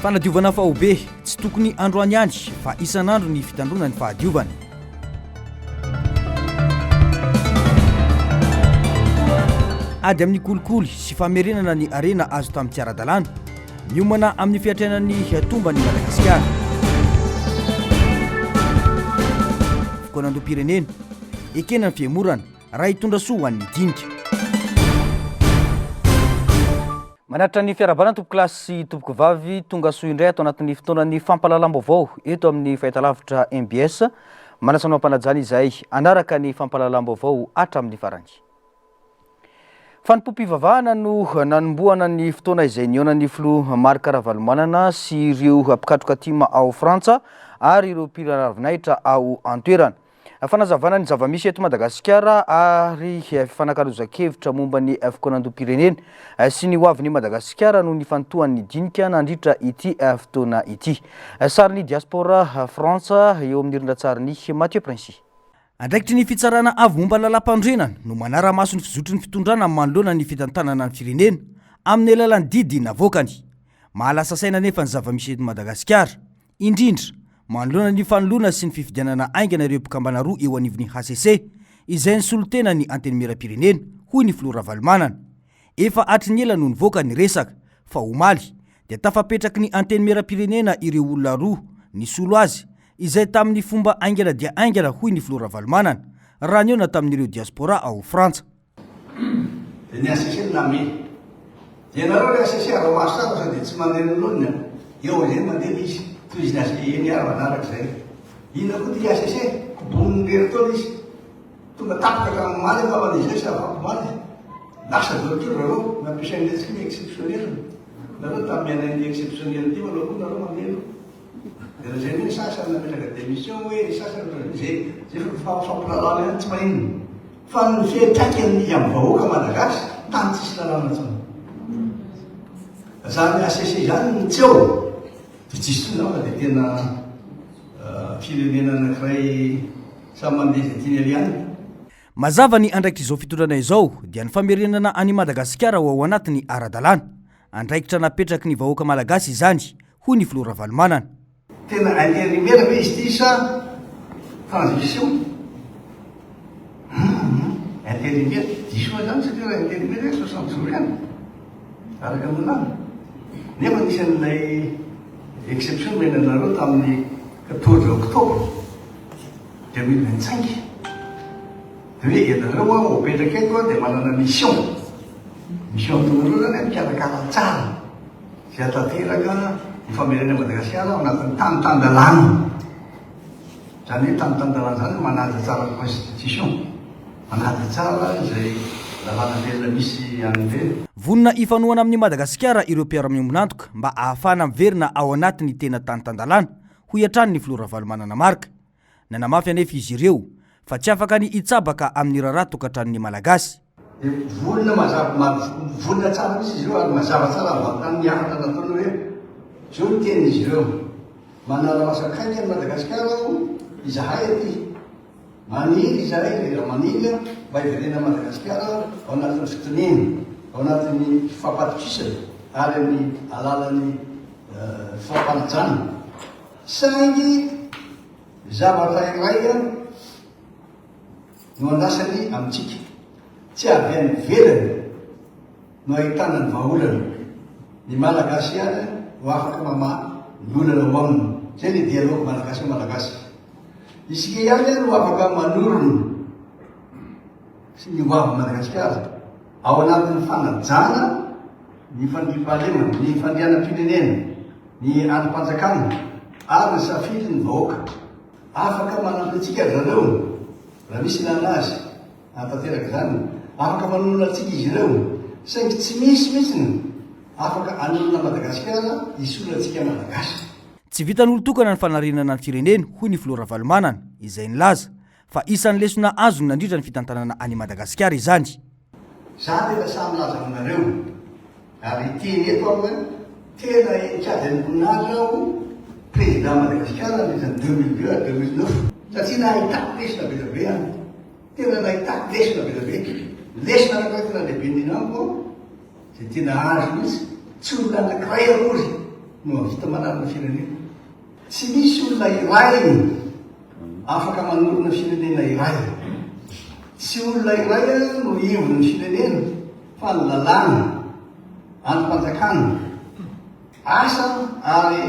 Fanadiovana faobe, tsy tokony androany ihany fa isan'andro ny fitandroana ny fahadiovana. Ady amin'ny kolikoly sy famerenana ny harena azo tamin'ny tsy ara-dalàna. Miomana amin'ny fiatrehana ny tomban'i Madagasikara. Fikaonandoham-pirenena, ekena ny fihemorana raha hitondra soa ho an'ny dinika. Manatitra ny fiarahabana tompokolahy sy tompokovavy, tonga soa indray ato anatin'ny fotoanan'ny fampahalalam-baovao eto amin'ny fahitalavitra mbs. Manasa anao am-panajana izahay hanaraka ny fampahalalam-baovao hatramin'ny farany. Fanompoam-pivavahana no nanombohana ny fotoana izay nihaonan'ny filoha Marc Ravalomanana sy ireo mpikatroka tim ao Frantsa ary ireo mpiraravinahitra ao an-toerana. Fanazavana ny zava-misy eto Madagasikara ary fifanakalozan-kevitra momba ny fikaonandoham-pirenena sy ny hoavin'i Madagasikara no nifantohan'ny dinika nandritra ity fotoana ity. Sarin'ny Diaspora Frantsa eo amin'ny rindran-tsarin'i Mathieu Princi. Andraikitry ny Fitsarana Avo momba ny Lalàmpanorenana no manara-maso ny fizotry ny fitondrana manoloana ny fitantanana ny firenena amin'ny alalan'ny didy navoakany. Mahalasa saina anefa ny zava-misy eto Madagasikara, indrindra manoloana ny fanoloana sy ny fifidianana haingana ireo mpikambana roa eo anivon'ny hcc izay nisolo tena ny Antenimierampirenena, hoy ny filoha Ravalomanana. Efa hatry ny ela no nivoaka ny resaka fa omaly dia tafapetraky ny Antenimierampirenena ireo olona roa nisolo azy izay tamin'ny fomba haingana dia haingana hoy ny filoha Ravalomanana raha nihaona tamin'ireo diaspora ao Frantsa. Dia ny HCC no namehy. Dia ianareo ry HCC araho maso tsara sao dia tsy mandeha ny laoniny an. Eo izay mandeha ilay izy. Tohizin'ny HCC eny ary manaraka izay. Inona koa ity HCC? Kobonin'ny herintaona izy. Tonga tapitra hatramin'ny omaly angamba ilay izy sa afakomaly. Lasa daholo koa ry zareo. Nampiasain'ny antsika ny exceptionnel. Nareo tamin'ny année exceptionnel ity manao koa nareo mameno. Dia lazainy hoe ny sasany nametraka démission hoe ny sasany ohatran'izay. Izay izay fampiraharaha ihany tsy maninona. Fa ny fiantraikany amin'ny vahoaka malagasy, tany tsisy lalàna intsony. Zany HCC zany no tsy eo, dia tsisy intsony zany fa dia tena firenena anankiray samy mandeha izay tiany aleha any. Mazava ny andraikitr'izao fitondrana izao dia ny famerenana an'i Madagasikara ho ao anatin'ny ara-dalàna. Andraikitra napetraky ny vahoaka malagasy izany, hoy ny filoha Ravalomanana. Tena intérimaire ve izy ity sa transition? Humm intérimaire, diso aho zany satria raha intérimaire 60 jours ihany araka ny lalàna. Nefa nisy an'ilay exception nomena anareo tamin'ny 14 octobre 2025. Dia hoe ianareo an, mipetraka eto an, dia manana mission. Mission ataonareo zany an, mikarakara tsara izay hahatanteraka ny famerenana an'i Madagasikara ao anatin'ny tany tan-dalàna. Izany hoe tany tan-dalàna izany manaja tsara ny constitution, manaja tsara izay lalàna velona misy an'ireny. Vonona hifanohana amin'i Madagasikara ireo mpiara-miombon'antoka mba hahafahana miverina ao anatin'ny tena tany tan-dalàna, hoy hatrany ny filoha Ravalomanana Marc. Nanamafy anefa izy ireo fa tsy afaka ny hitsabaka amin'ny raharaha tokantranon'ny Malagasy. Dia vonona mazava, vonona tsara mihitsy izy ireo ary mazava tsara mivantana ny hafatra nataony hoe izao ny tenin'izy ireo, manara-maso akaiky an'i Madagasikara aho, izahay aty, maniry izahay, raha maniry aho mba hiverenan'i Madagasikara ao anatin'ny fitoniana, ao anatin'ny fifampatokisana ary amin'ny alalan'ny fifampanajana. Saingy zavatra iray no andrasany amintsika, tsy avy any ivelany no ahitana ny vahaolana, ny Malagasy ihany no afaka mamaha ny olana ao aminy, izay ilay dialogue Malagasy Malagasy. Isika ihany no afaka manorina sy ny hoavin'i Madagasikara ao anatin'ny fanajana ny fandriampahalemana, ny fandrianam-pirenena. Ny andrim-panjakana ary ny safidy ny vahoaka. Afaka manampy antsika ry zareo raha misy ilana azy hahatanteraka izany. Afaka manolona antsika izy ireo. Saingy tsy misy mihitsy ny afaka hanolona Madagasikara hisolo antsika Malagasy. Tsy vitan'olon-tokana ny fanarenana ny firenena, hoy ny filoha Ravalomanana, izay nilaza fa isan'ny lesona azony nandritra ny fitantanana an'i Madagasikara izany. Za tena sahy milaza aminareo ary hiteny eto aho hoe tena henik'ady an'i-boninahitra aho président Madagasikara nandritra ny 2002 à 2009 satria nahitako lesona be dia be any, tena nahitako lesona be dia be, lesona anankiray tena lehibe indrindra amiko zay tena azo mihitsy, tsy olona anankiray akory. no mahavita manarina firenena. Tsy misy olona iray afaka manorina firenena iray. Tsy olona iray no ivon'ny firenena fa ny lalàna, andrim-panjakana, asa ary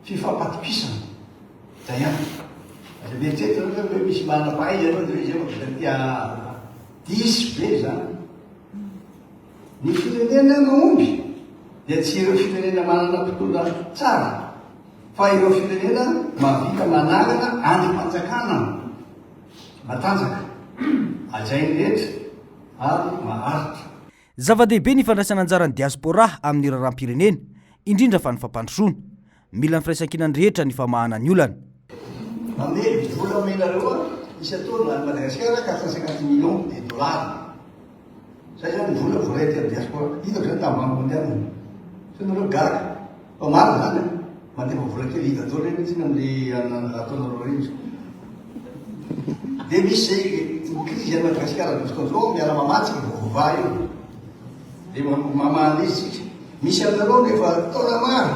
fifampatokisana. Zay ihany. Aza mieritreritra nareo hoe misy manam-pahaizana eo dia hoe izay vao vita an'ity. Ah, diso be izany. Ny firenena mahomby dia tsy ireo firenena manana mpitondra tsara fa ireo firenena mahavita manangana andrim-panjakana matanjaka, hajain'ny rehetra ary maharitra. Zava-dehibe ny fandraisana anjaran'ny diaspora amin'ny raharaham-pirenena, indrindra fa ny fampandrosoana. Mila ny firaisankinan'ny rehetra ny famahana ny olana. Manome vola omenareo isan-taona any Madagasikara 450 millions de dollars. Zay zany ny vola voaray aty amin'ny diaspora. Hitako zany tamin'ny banque mondiale. Sao nareo gaga. Fa marina zany an. Mandefa vola kely hita daholo ireny mihitsy amin'le ataonareo ireny izy. Dia misy zay ny crise any Madagasikara amin'izao fotoana izao miara mamaha tsika vao voavaha io. Dia mamaha an'izy tsika. Misy aminareo no efa taona maro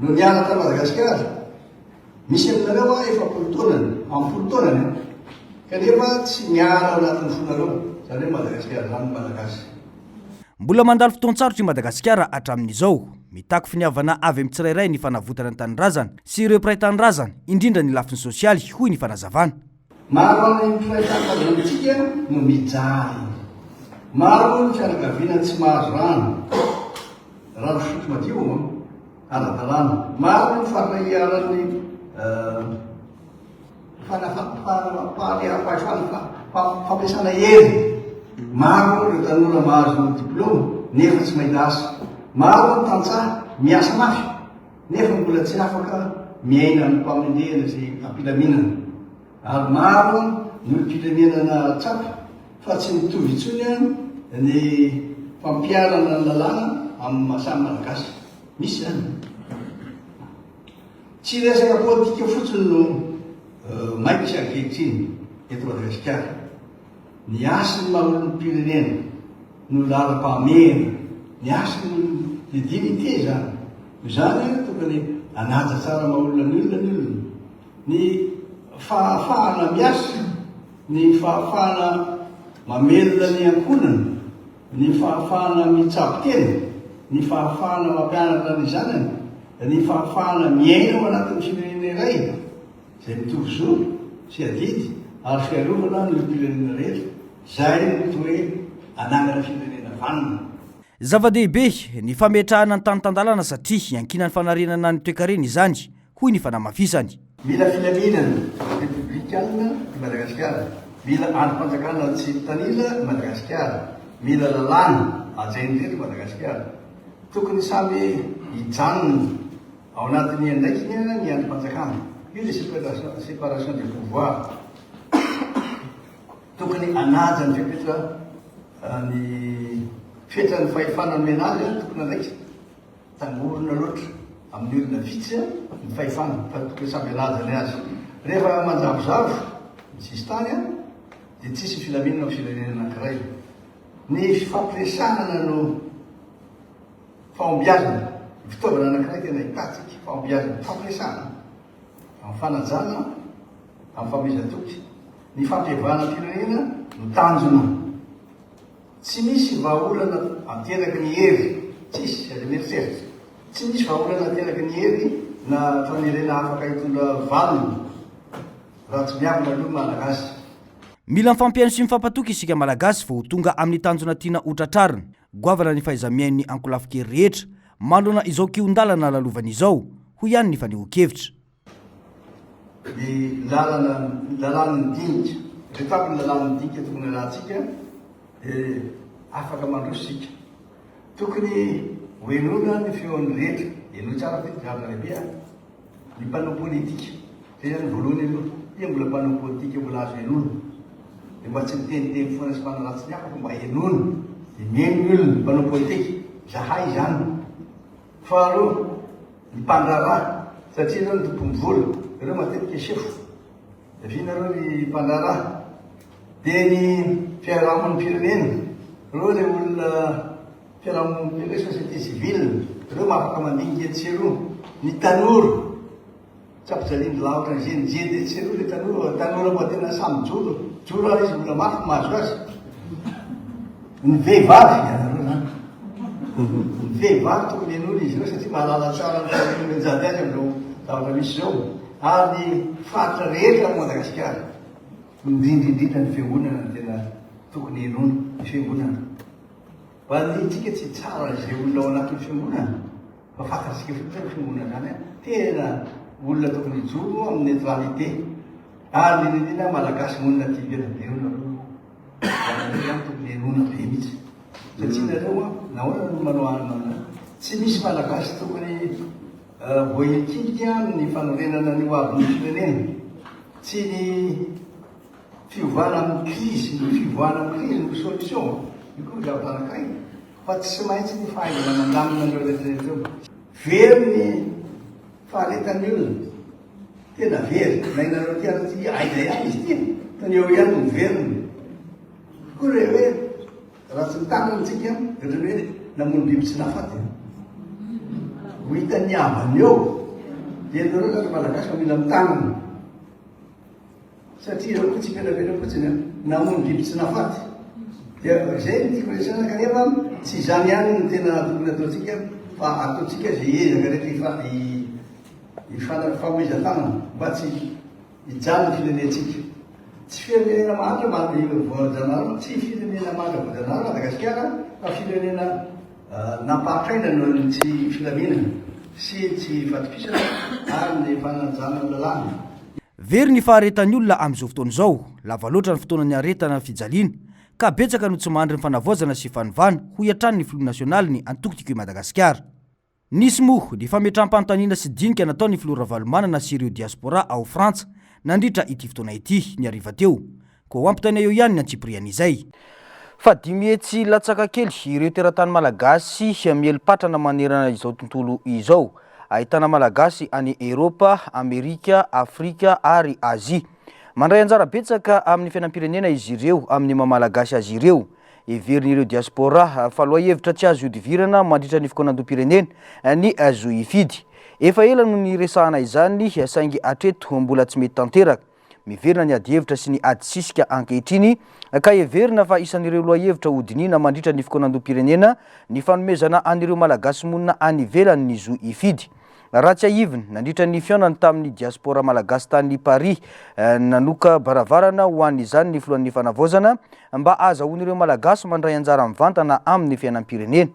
no niala tany Madagasikara. Misy aminareo a efa am-polo taonany, am-polo taonany an, kanefa tsy miala ao anatin'ny fonareo izany hoe Madagasikara izany ny Malagasy. Mbola mandalo fotoan-tsarotra i Madagasikara hatramin'izao. Mitaky finiavana avy amin'ny tsirairay ny fanavotana ny tanindrazana sy ireo mpiray tanindrazana, indrindra ny lafiny sosialy, hoy ny fanazavana. Maro amin'ny mpiray tanindrazana amintsika no mijaly. Maro ny fianakaviana tsy mahazo rano, rano fisotro madio. Ara-dalàna. Maro ny faritra iharan'ny fanapahan-pahefana, fampiasana hery. Maro ireo tanora mahazo diplaoma nefa tsy mahita asa. Maro ny tantsaha miasa mafy nefa mbola tsy afaka miaina amim-pahamendrehana sy am-pilaminana. Ary maro ny olom-pirenena nahatsapa fa tsy mitovy intsony ny fampiharana ny lalàna amin'ny maha samy Malagasy. Misy izany. Tsy resaka politika fotsiny no maika ankehitriny eto Madagasikara. Ny hasin'ny maha olom-pirenena no laharam-pahamehana. Ny hasin'ny ny dignité izany. Noho izany tokony hanaja tsara maha olona ny olona ny olona. Ny fahafahana miasa, ny fahafahana mamelona ny ankohonana, ny fahafahana mitsabo tena, ny fahafahana mampianatra ny zanany, ny fahafahana miaina ao anatin'ny firenena iray izay mitovy zo sy adidy ary fiarovana ny olom-pirenena rehetra, izay no toe anangana firenena vanona. Zava-dehibe ny fametrahana ny tany tan-dalàna satria iankinan'ny fanarenana ny toekarena izany, hoy ny fanamafisany. Mila filaminana repoblikanina i Madagasikara, mila andrim-panjakana tsy mitanila i Madagasikara, mila lalàna hajain'ny rehetra i Madagasikara. Tokony samy hijanona ao anatin'ny andraikiny ny andrim-panjakana. Io ilay séparation des pouvoirs. Tokony hanaja ny fepetra ny fetran'ny fahefana nomena azy tompon'andraikitra. Tangorona loatra amin'ny olona vitsy ny fahefana fa tokony samy hanaja ny azy. Rehefa manjavozavo ny sisintany dia tsisy filaminana amin'ny firenena anankiray. Ny fifampiresahana no fahombiazana, ny fitaovana anankiray tena ahitantsika fahombiazana, fifampiresahana amin'ny fanajana, amin'ny fanomezan-toky. Ny fampihavanam-pirenena no tanjona. Tsy misy vahaolana ateraky ny hery, tsisy, aza mieritreritra. Tsy misy vahaolana ateraky ny hery na fanerena afaka hitondra valiny raha tsy miavona aloha ny Malagasy. Mila mifampihaino sy mifampatoky isika Malagasy vao ho tonga amin'ny tanjona tiana ho tratrarina. Goavana ny fahaiza-mihain'ny ankolafin-kery rehetra manoloana izao kihon-dalana lalovana izao, hoy ihany ny fanehoan-kevitra. Ny lalana, ny lalàn'ny dinika, rehefa avy ny lalàn'ny dinika tokony harahantsika dia afaka mandroso isika. Tokony ho henoina ny feon'ny rehetra, henoy tsara fa ity zavatra lehibe an! Ny mpanao politika, izay zany voalohany aloha, ity mbola mpanao politika mbola azo henoina, dia mba tsy miteniteny foana sy manaratsy ny hafa fa mba henoina, dia mihaino ny olona, mpanao politika, zahay izany. Faharoa, ny mpandraharaha, satria ireo no tompon'ny vola, ireo matetika sefo, vina ireo ny mpandraharaha. Dia ny fiarahamonim-pirenena, ireo ilay olona fiarahamonim-pirenena, société civile. Ireo afaka mandinika etsy sy eroa. Ny tanora, tsy ampijalian'ny lahy ohatran'izay, ny jedy etsy sy eroa ilay tanora, fa tanora mba tena sahy mijoro, mijoro ary izy mbola mafy ny mahazo azy. Ny vehivavy, ianareo izany. Ny vehivavy tokony henoina izy ireo satria mahalala tsara ny fahoriana mianjady azy amin'izao zavatra misy izao. Ary ny faritra rehetra ao Madagasikara, indrindra indrindra ny fiangonana no tena tokony henoina, ny fiangonana. Mba ny tsika tsy hitsara izay olona ao anatin'ny fiangonana fa fantatsika fotsiny hoe fiangonana izany an, tena olona tokony hijoro amin'ny neutralité ary indrindra indrindra malagasy monina aty ivelany be eo nareo ianareo izany tokony henoina be mihitsy satria nareo an nahoana no manao anona tsy misy malagasy tokony voahilikilika amin'ny fanorenana ny hoavin'ny firenena tsy ny Fiovana amin'ny krizy, ny fivoahana amin'ny krizy no solution, io koa zavatra anankiray, fa tsy maintsy ny fahaizana mandamina an'ireo rehetra rehetra ireo. Very ny faharetan'ny olona, tena very, na ianareo aty ary aty aiza ihany izy ity, fa ny eo ihany no miverina. Koa ilay hoe raha tsy mitanana isika, dia ohatran'ny hoe namono biby tsy nahafaty. Ho hitan'ny havany eo, dia ianareo zany Malagasy fa mila mitanana. Satria ireo koa tsy hipetrapetra fotsiny an, namono biby tsy nahafaty. Dia izay no tiako resahana kanefa tsy izany ihany no tena tokony ataontsika fa ataontsika izay ezaka rehetra hifa hifanomezan-tanana mba tsy hijaly ny firenentsika. Tsy firenena mahantra voajanahary, tsy firenena mahantra voajanahary Madagasikara fa firenena nampahatraina noho ny tsy filaminana sy tsy fatokisana ary ny fanajana ny lalàna. Very ny faharetan'ny olona amin'izao fotoana izao, lava loatra ny fotoana niaretana ny fijaliana, ka betsaka no tsy mandry ny fanavaozana sy fanovana, hoy hatrany ny filoha nasionalin'ny antoko Tiako i Madagasikara. Nisy moa ny fametraham-panontaniana sy dinika nataon'ny filoha Ravalomanana sy ireo diaspora ao Frantsa nandritra ity fotoana ity, ny hariva teo. Koa ho ampitaina eo ihany ny antsipirian'izay. Fa 500 latsaka kely ireo teratany malagasy mieli-patrana manerana izao tontolo izao. Ahitana Malagasy any Eropa, Amerika, Afrika ary Azia. Mandray anjara betsaka amin'ny fiainam-pirenena izy ireo amin'ny maha Malagasy azy ireo. Heverin'ireo diaspora fa lohahevitra tsy azo ihodivirana mandritra ny fikaonandoham-pirenena ny zo hifidy. Efa ela no niresahana izany saingy hatreto mbola tsy mety tanteraka. Miverina ny adihevitra sy ny adisisika ankehitriny ka heverina fa isan'ireo lohahevitra hodinihina mandritra ny fikaonandoham-pirenena ny fanomezana an'ireo Malagasy monina any ivelany ny zo hifidy. Raha tsiahivina, nandritra ny fihaonany tamin'ny diaspora malagasy tany Paris, nanoka-baravarana ho an'izany ny filohan'ny Fanavaozana mba hahazahoan'ireo Malagasy mandray anjara mivantana amin'ny fiainam-pirenena.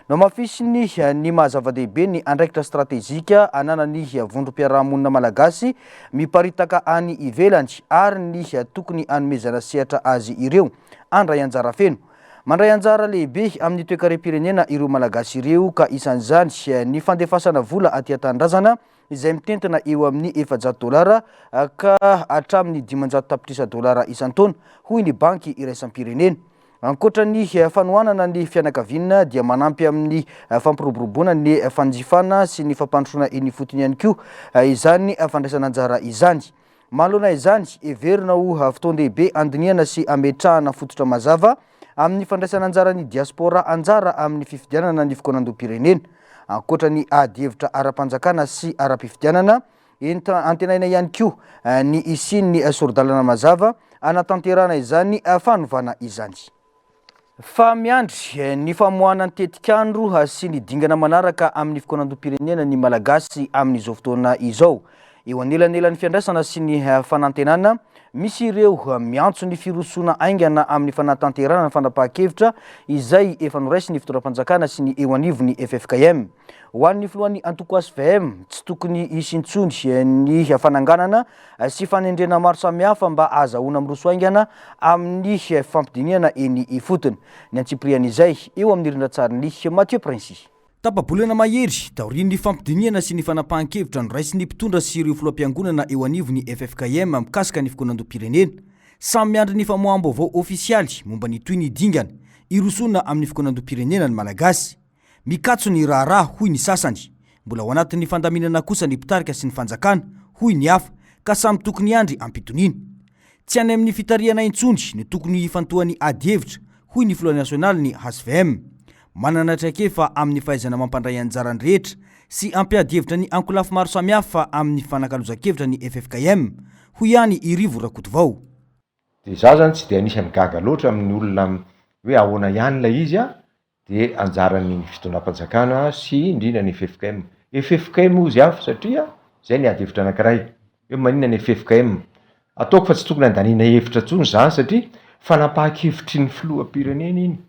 Nohamafisiny ny maha zava-dehibe ny andraikitra stratejika ananan'ny vondrom-piarahamonina malagasy miparitaka any ivelany ary ny tokony hanomezana sehatra azy ireo handray anjara feno. Mandray anjara lehibe amin'ny toekarem-pirenena ireo Malagasy ireo ka isan'izany ny fandefasana vola aty an-tanindrazana izay mitentina eo amin'ny 400 dolara ka hatramin'ny 500 tapitrisa dolara isan-taona, hoy ny Banky iraisam-pirenena. Ankoatra ny fanohanana ny fianakaviana dia manampy amin'ny fampiroboroboana ny fanjifana sy ny fampandrosoana eny ifotony ihany koa izany fandraisana anjara izany. Manoloana izany, heverina ho fotoan-dehibe handinihana sy hametrahana fototra mazava amin'ny fandraisana anjaran'ny diaspora anjara amin'ny fifidianana ny fikaonandoham-pirenena. Ankoatra ny ady hevitra ara-panjakana sy ara-pifidianana, Antenaina ihany koa ny hisian'ny sori-dalana mazava hanatanterahana izany fanovana izany. Fa miandry ny famoahana ny tetikandro sy ny dingana manaraka amin'ny fikaonandoham-pirenena ny Malagasy amin'izao fotoana izao. Eo anelanelan'ny fiandrasana sy ny fanantenana, misy ireo miantso ny firosoana haingana amin'ny fanatanterahana ny fanapahan-kevitra izay efa noraisin'ny fitondram-panjakana sy ny eo anivon'ny ffkm. Ho an'ny filohan'ny antoko hvm, tsy tokony hisy intsony ny fananganana sy fanendrena maro samihafa mba hahazahoana miroso haingana amin'ny fifampidinihana eny ifotony. Ny antsipirian'izay, eo amin'ny rindran-tsarin'i Mathieu Princi. Tapa-bolana mahery taorian'ny fifampidinihana sy ny fanapahan-kevitra noraisin'ny mpitondra sy ireo filoham-piangonana eo anivon'ny ffkm mikasika ny fikaonandoham-pirenena, samy miandry ny famoaham-baovao ofisialy momba ny tohin'ny dingana hirosoana amin'ny fikaonandoham-pirenena ny Malagasy. Mikatso ny raharaha, hoy ny sasany. Mbola ao anatin'ny fandaminana kosa ny mpitarika sy ny fanjakana, hoy ny hafa, ka samy tokony hiandry am-pitoniana. Tsy any amin'ny fitarihana intsony no tokony hifantohan'ny adihevitra, hoy ny filoha nasionalin'ny hvm. Manana traikefa amin'ny fahaizana mampandray anjara ny rehetra sy hampiady hevitra ny ankolafy maro samihafa amin'ny fanakalozan-kevitra ny ffkm, hoy ihany i Rivo Rakotovao. Dia za zany tsy dia anisan'ny gaga loatra amin'ny olona hoe ahoana ihany ilay izy an, dia anjaran'ny fitondram-panjakana sy indrindra ny ffkm. Ffkm hozy aho satria zay ny ady hevitra anakiray hoe maninona ny ffkm. Ataoko fa tsy tokony handaniana hevitra intsony izany satria fanapahan-kevitry ny filoham-pirenena iny.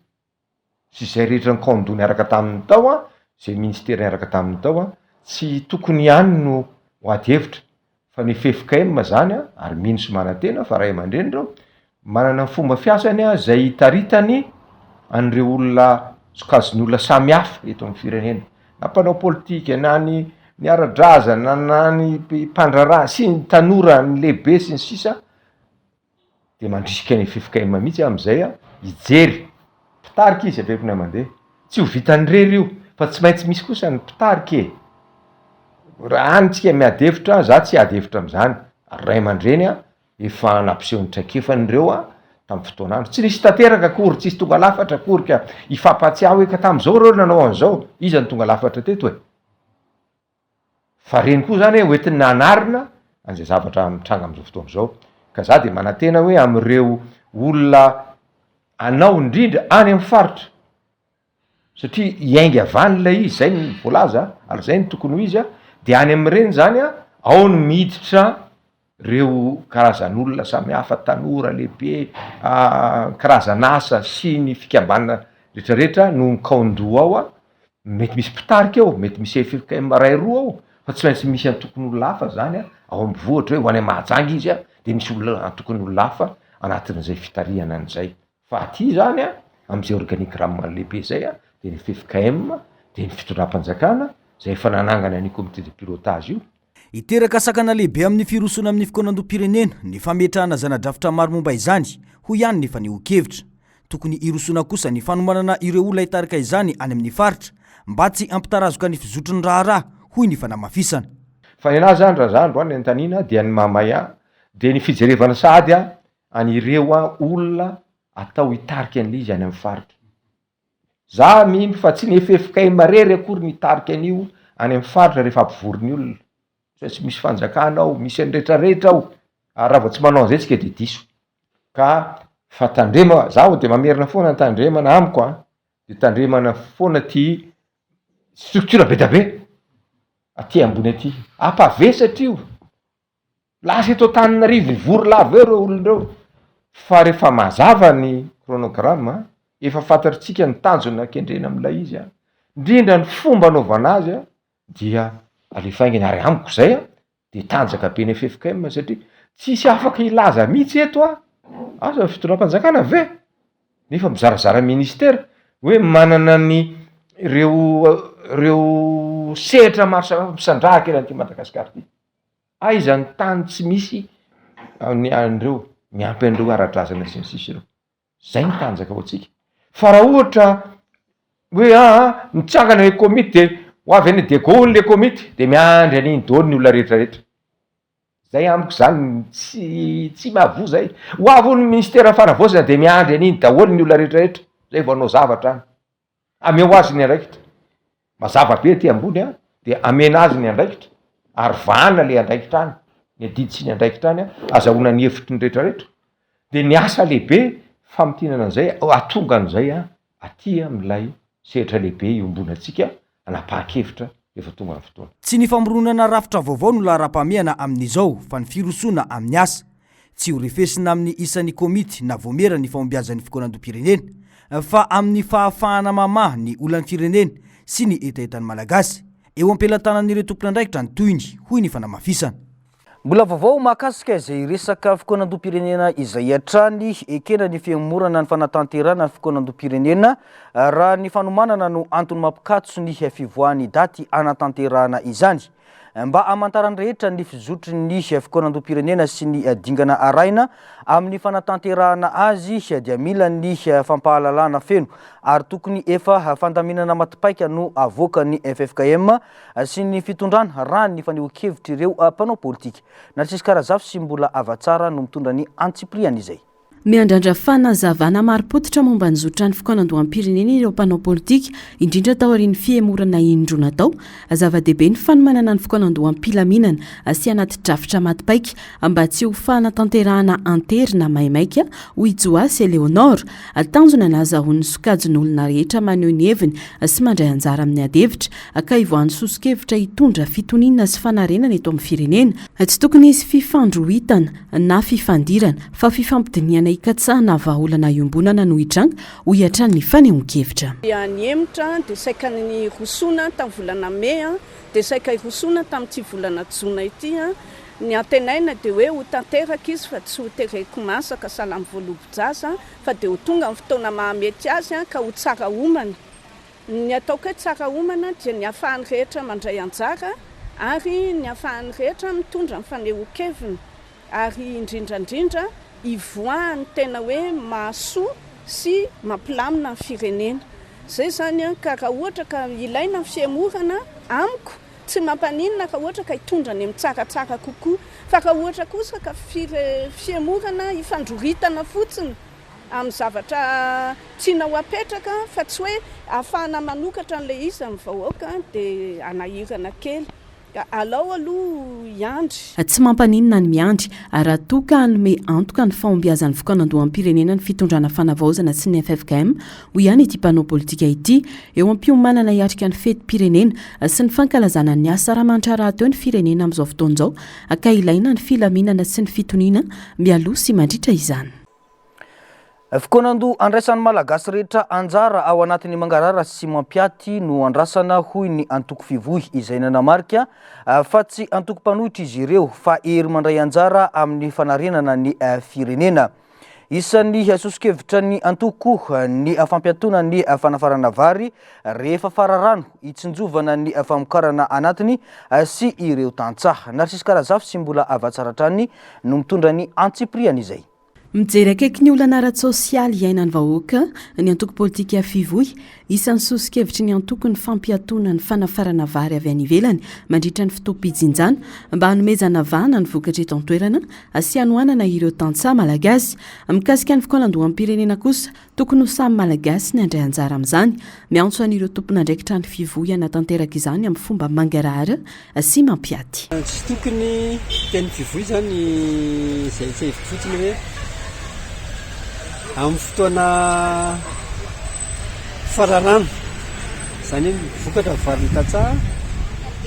sy izay rehetra nikaon-doha niaraka taminy tao an, izay ministera niaraka taminy tao an, tsy tokony ihany no ho ady hevitra fa ny ffkm zany an, ary mino sy manantena fa ray aman-dreny ireo, manana ny fomba fiasany an izay itaritany an'ireo olona sokajin'olona samihafa eto amin'ny firenena, na mpanao politika na ny ny ara-drazana na ny mpandraharaha sy ny tanora, ny lehibe sy ny sisa. Dia mandrisika ny ffkm mihitsy aho amin'izay hijery mpitarika izy averiko indray mandeha, tsy ho vitan'ny irery io fa tsy maintsy misy kosa ny mpitarika e! Raha any tsika miady hevitra, za tsy hiady hevitra amin'izany, ary ray aman-dreny a efa nampiseho ny traikefany ireo a tamin'ny fotoan'andro, tsy nisy tanteraka akory, tsisy tonga lafatra akory ka hifampatsiahy hoe ka tamin'izao ireo nanao an'izao, iza no tonga lafatra teto e? Fa reny koa zany hoe hoentina hanarina an'izay zavatra mitranga amin'izao fotoana izao. Ka za dia manantena hoe amin'ireo olona anao indrindra any amin'ny faritra, satria hiainga avy any ilay izy, zay no voalaza ary zay no tokony ho izy an, dia any amin'ireny zany an, ao no miditra reo karazan'olona samihafa, tanora, lehibe, karazan'asa sy ny fikambanana retraretra no mikaon-doha ao an, mety misy mpitarika ao, mety misy ffkm ray roa ao, fa tsy maintsy misy antokon'olona hafa zany an, ao amin'ny vohitra hoe ho any Mahajanga izy an, de misy olona antokon'olona hafa anatin'izay fitarihana an'izay. Fa aty zany an, am'zay organigramme lehibe zay an, de ny ffkm, de ny fitondram-panjakana zay efa nanangana an'io comité de pilotage io. Hiteraka sakana lehibe amin'ny firosoana amin'ny fikaonandoham-pirenena ny fametrahana zana-drafitra maro momba izany, hoy ihany ny fanehoan-kevitra. Tokony hirosoana kosa ny fanomanana ireo olona hitarika izany any amin'ny faritra mba tsy hampitarazoka ny fizotry ny raharaha, hoy ny fanamafisana. Fa ny anahy zany raha za androany anontaniana dia ny mahamay ahy dia ny fijerevana sahady an'ireo olona atao hitarika an'ilay izy any amin'ny faritra. Za mino fa tsy ny ffkm irery akory no hitarika an'io any amin'ny faritra rehefa ampivory ny olona. Tsy maintsy misy fanjakana ao, misy an'ny retraretra ao, ary raha vao tsy manao an'izay tsika de diso. Ka fa tandrema, zaho de mamerina foana ny tandremana amiko an, de tandremana foana ty structure be da be aty ambony aty, ampavesatra io. Lasa eto Antananarivo hivory lava eo ireo olona ireo fa rehefa mazava ny chronogramme, efa fantatritsika ny tanjona kendrena amin'ilay izy an, indrindra ny fomba anaovana azy an, dia alefa haingana ary amiko izay an, dia tanjaka be ny ffkm satria tsisy afaka hilaza mihitsy eto an, asa ny fitondram-panjakana ve? Nefa mizarazara ministera hoe manana ny ireo ireo sehatra maro samihafa misandrahaka eran'ity Madagasikara ity. Aiza ny tany tsy misy ny an'ireo, miampy an'ireo ara-drazana sy ny sisa ireo. Zay ny tanjaka ho antsika. Fa raha ohatra hoe aa mitsangana le komity de ho avy any Diego hono le komity de miandry an'iny daholo ny olona rehetra rehetra. Zay amiko zany tsy tsy mahavoa zay. Ho avy hono ny ministeran'ny fanavaozana de miandry an'iny daholo ny olona rehetra rehetra, zay vao hanao zavatra any. Ameo azy ny andraikitra. Mazava be aty ambony an, dia amena azy ny andraikitra ary vahana le andraikitra any, ny adidy sy ny andraikitra any an, azahoana ny hevitry ny rehetra rehetra. Dia ny asa lehibe famintinana an'izay, hahatonga an'izay an, aty amin'ilay sehatra lehibe iombonantsika hanapahan-kevitra rehefa tonga ny fotoana. Tsy ny famoronana rafitra vaovao no laharam-pahamehana amin'izao fa ny firosoana amin'ny asa. Tsy ho refesina amin'ny isan'ny komity na vaomiera ny fahombiazan'ny fikaonandoham-pirenena fa amin'ny fahafahana mamaha ny olan'ny firenena sy ny hetahetan'ny Malagasy. Eo am-pelatanan'ireo tompon'andraikitra ny tohiny, hoy ny fanamafisana. Mbola vaovao mahakasika izay resaka fikaonandoham-pirenena izay hatrany. Ekena ny fihemorana ny fanatanterahana ny fikaonandoham-pirenena raha ny fanomanana no antony mampikatso ny fivoahan'ny daty hanatanterahana izany. Mba hamantaran'ny rehetra ny fizotry ny fikaonandoham-pirenena sy ny dingana arahina amin'ny fanatanterahana azy dia mila ny fampahalalana feno ary tokony efa fandaminana matipaika no avoakan'ny ffkm sy ny fitondrana raha ny fanehoan-kevitr'ireo mpanao politika. Narcisque Razafy sy Mbola Havatsara no mitondra ny antsipiriany izay. Miandrandra fanazavana marim-pototra momba ny zotran'ny fikaonandoham-pirenena ireo mpanao politika, indrindra taorian'ny fihemorana indroa natao. Zava-dehibe ny fanomanana ny fikaonandoham-pilaminana sy anaty drafitra maty paika mba tsy ho fanatanterahana an-tery na maimaika, hoy i Johasy Eléonore. Tanjona ny hahazahoan'ny sokajin'olona rehetra maneho ny heviny sy mandray anjara amin'ny adihevitra ka hivoahan'ny soso-kevitra hitondra fitoniana sy fanarenana eto amin'ny firenena. Tsy tokony hisy fifandrohitana na fifandirana fa fifampidinihana hikatsahana vahaolana iombonana no hitranga, hoy hatrany ny fanehoan-kevitra. Dia nihemotra dia saika nirosoana tamin'ny volana mey dia saika hirosoana tamin'ity volana jona ity. Ny antenaina dia hoe ho tanteraka izy fa tsy ho tereko masaka sahala amin'ny voalobo-jaza fa dia ho tonga ny fotoana mahamety azy ka ho tsara omana. Ny ataoko hoe tsara omana dia ny ahafahan'ny rehetra mandray anjara ary ny ahafahan'ny rehetra mitondra ny fanehoan-keviny ary indrindra indrindra hivoahan'ny tena hoe mahasoa sy mampilamina ny firenena. Izay izany ka raha ohatra ka ilaina ny fihemorana, amiko tsy mampaninona raha ohatra ka hitondra any amin'ny tsaratsara kokoa fa raha ohatra kosa ka fihemorana hifandroritana fotsiny amin'ny zavatra tiana ho apetraka fa tsy hoe ahafahana manokatra an'ilay izy amin'ny vahoaka dia hanahirana kely. Ka alao aloha hiandry. Tsy mampaninona ny miandry raha toa ka hanome antoka ny fahombiazan'ny fikaonandoham-pirenena ny fitondrana fanavaozana sy ny ffkm, hoy ihany ity mpanao politika ity. Eo am-piomanana hiatrika ny fetim-pirenena sy ny fankalazana ny hasaramanitra rahateo ny firenena amin'izao fotoana izao ka ilaina ny filaminana sy ny fitoniana mialoha sy mandritra izany. Fikaonandoha andraisan'ny Malagasy rehetra anjara ao anatin'ny mangarahara sy mampiaty no andrasana hoy ny antoko Fivoy izay nanamarika fa tsy antoko mpanohitra izy ireo fa hery mandray anjara amin'ny fanarenana ny firenena. Isan'ny soso-kevitra ny antoko ny fampiatoana ny fanafarana vary rehefa fararano hitsinjovana ny famokarana anatiny sy ireo tantsaha. Narcisque Razafy sy Mbola Avatsara hatrany no mitondra ny antsipiriany izay. Mijery akaiky ny olana ara-tsosialy iainan'ny vahoaka ny antoko politika Fivoy. Isan'ny soso-kevitry ny antoko ny fampiatoana ny fanafarana vary avy any ivelany mandritra ny fotoam-pijinjana mba hanomezana vahana ny vokatra eto an-toerana sy hanohanana ireo tantsaha malagasy. Mikasika ny fikaonandoham-pirenena kosa, Tokony ho samy Malagasy ny handray anjara amin'izany. Miantso an'ireo tompon'andraikitra ny Fivoy hanatanteraka izany amin'ny fomba mangarahara sy mampiaty. Tsy tokony teny Fivoy izany izay tsy hevitro fotsiny hoe amin'ny fotoana fararano, izany hoe ny vokatra ny varin'ny tantsaha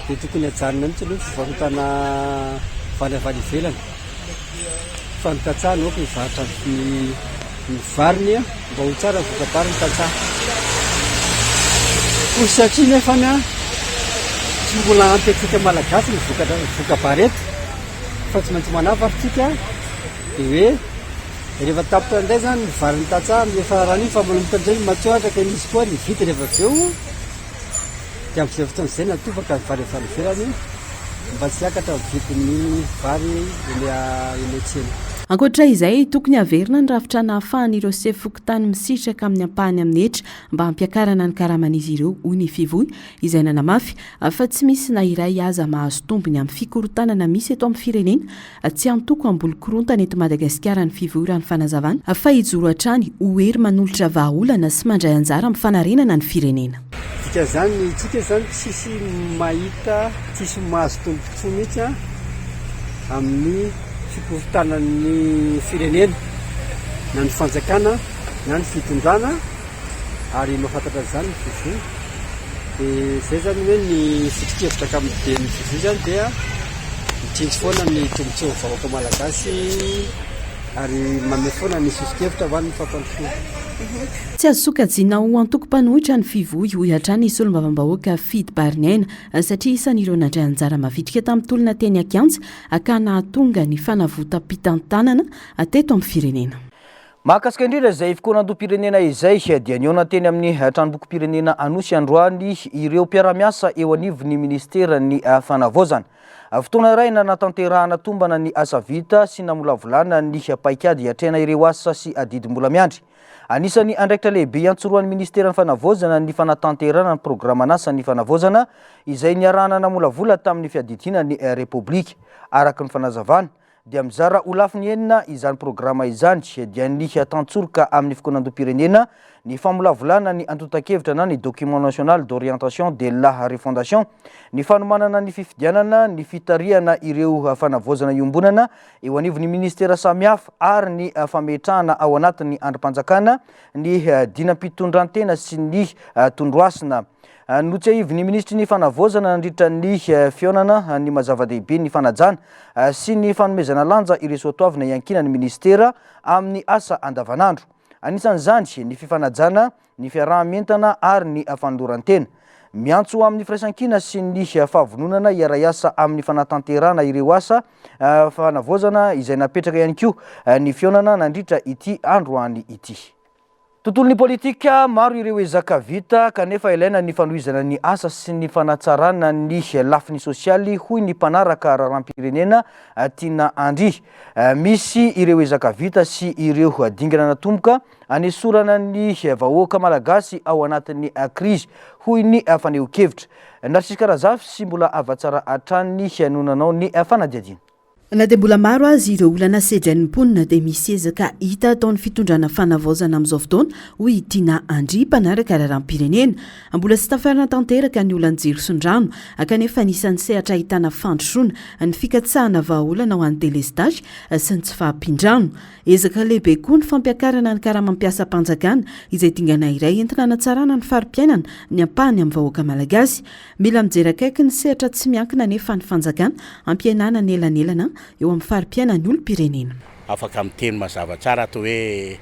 dia tokony hajanona mihitsy aloha ny fivarotana vary avy any ivelany fa ny tantsaha no aoka hivarotra ny ny variny mba ho tsara ny voka-bary ny tantsaha. Koa satria nefany tsy mbola ampy antsika Malagasy ny vokatra voka-bary eto fa tsy maintsy manafatra tsika dia hoe rehefa tapitra indray zany ny varin'ny tantsaha amin'ny fararano iny fa manomboka indray ny matsohatra ka misy koa ny vidy rehefa avy eo Dia amin'izay fotoana izay natobaka ny vary avy any ivelany mba tsy hiakatra ny vidin'ny vary eny eny an-tsena. Ankoatra izay, tokony haverina ny rafitra nahafahan'ireo sefo fokontany misitraka amin'ny ampahany amin'ny hetra mba hampiakarana ny karaman'izy ireo, hoy ny Fivoy, izay nanamafy fa tsy misy na iray aza mahazo tombony amin'ny fikorontanana misy eto amin'ny firenena Tsy antoko hamboly korontana eto Madagasikara ny Fivoy raha ny fanazavana fa hijoro hatrany ho hery manolotra vahaolana sy mandray anjara amin'ny fanarenana ny firenena. Dikan'izany tsika izany tsisy mahita, tsisy mahazo tombotsoa mihitsy amin'ny fikorontanan'ny firenena na ny fanjakana na ny fitondrana. ary mahafantatra an'izany ny Fivoy. Dia izay izany hoe ny foto-kevitra ankapoben'ny Fivoy izany dia mitsinjo foana ny tombontsoan'ny vahoaka malagasy ary manome foana ny soso-kevitra ho an'ny fampandrosoana. Tsy azo sokajiana ho antoko mpanohitra ny Fivoy, hoy hatrany ny solombavambahoaka Fidy Bariniaina, satria isan'ireo nandray anjara mavitrika tamin'ny tolona teny an-kianja ka nahatonga ny fanavotam-pitantanana teto amin'ny firenena. Mahakasika indrindra izay fikaonandoham-pirenena izay dia nihaona teny amin'ny tranombokim-pirenena Anosy androany ireo mpiara-miasa eo anivon'ny minisiteran'ny Fanavaozana. Fotoana iray nanatanterahana tombana ny asa vita sy namolavolana ny paikady hiatrehana ireo asa sy adidy mbola miandry. Anisan'ny andraikitra lehibe iantsorohan'ny minisiteran'ny Fanavaozana ny fanatanterahana ny programan'asan'ny Fanavaozana izay niarahana namolavola tamin'ny fiadidiana ny Repoblika. Araka ny fanazavana. Dia mizara ho lafiny enina izany programa izany, dia ny tantsoroka amin'ny fikaonandoham-pirenena, ny famolavolana ny antontan-kevitra na ny document national d'orientation de la refondation, ny fanomanana ny fifidianana, ny fitarihana ireo fanavaozana iombonana eo anivon'ny minisitera samihafa ary ny fametrahana ao anatin'ny andrim-panjakana ny dinam-pitondrantena sy ny tondrohasina. Notsiahivin'ny minisitry ny Fanavaozana nandritra ny fihaonana ny maha zava-dehibe ny fanajana sy ny fanomezana lanja ireo soatoavina iankinan'ny minisitera amin'ny asa andavanandro. Anisan'izany ny fifanajana, ny fiaraha-mientana ary ny fanoloran-tena. Miantso amin'ny firaisankina sy ny fahavononana hiara-hiasa amin'ny fanatanterahana ireo asa fanavaozana izay napetraka ihany koa ny fihaonana nandritra ity androany ity. Tontolon'ny politika, maro ireo ezaka vita kanefa ilaina ny fanohizana ny asa sy ny fanatsarana ny lafiny sosialy hoy ny mpanaraka raharaham-pirenena Tiana Andry. Misy ireo ezaka vita sy ireo dingana natomboka anesorana ny vahoaka malagasy ao anatin'ny krizy hoy ny fanehoan-kevitra. Narcisque Razafy sy Mbola Havatsara hatrany no nanao ny fanadihadiana. Na dia mbola maro aza ireo olana sedrain'ny mponina dia misy ezaka hita ataon'ny fitondrana fanavaozana amin'izao fotoana, hoy i Tiana Andry, mpanaraka raharaham-pirenena. Mbola tsy tafarina tanteraka ny olan'ny jiro sy ny rano, kanefa anisan'ny sehatra ahitana fandrosoana ny fikatsahana vahaolana ho an'ny delestazy sy ny tsy fahampian-drano. Ezaka lehibe koa ny fampiakarana ny karamam-piasam-panjakana, izay dingana iray entina hanatsarana ny fari-piainana ny ampahany amin'ny vahoaka malagasy. Mila mijery akaiky ny sehatra tsy miankina anefa ny fanjakana hampihenana ny elanelana eo amin'ny fari-piainan'ny olom-pirenena. Afaka miteny mazava tsara ato hoe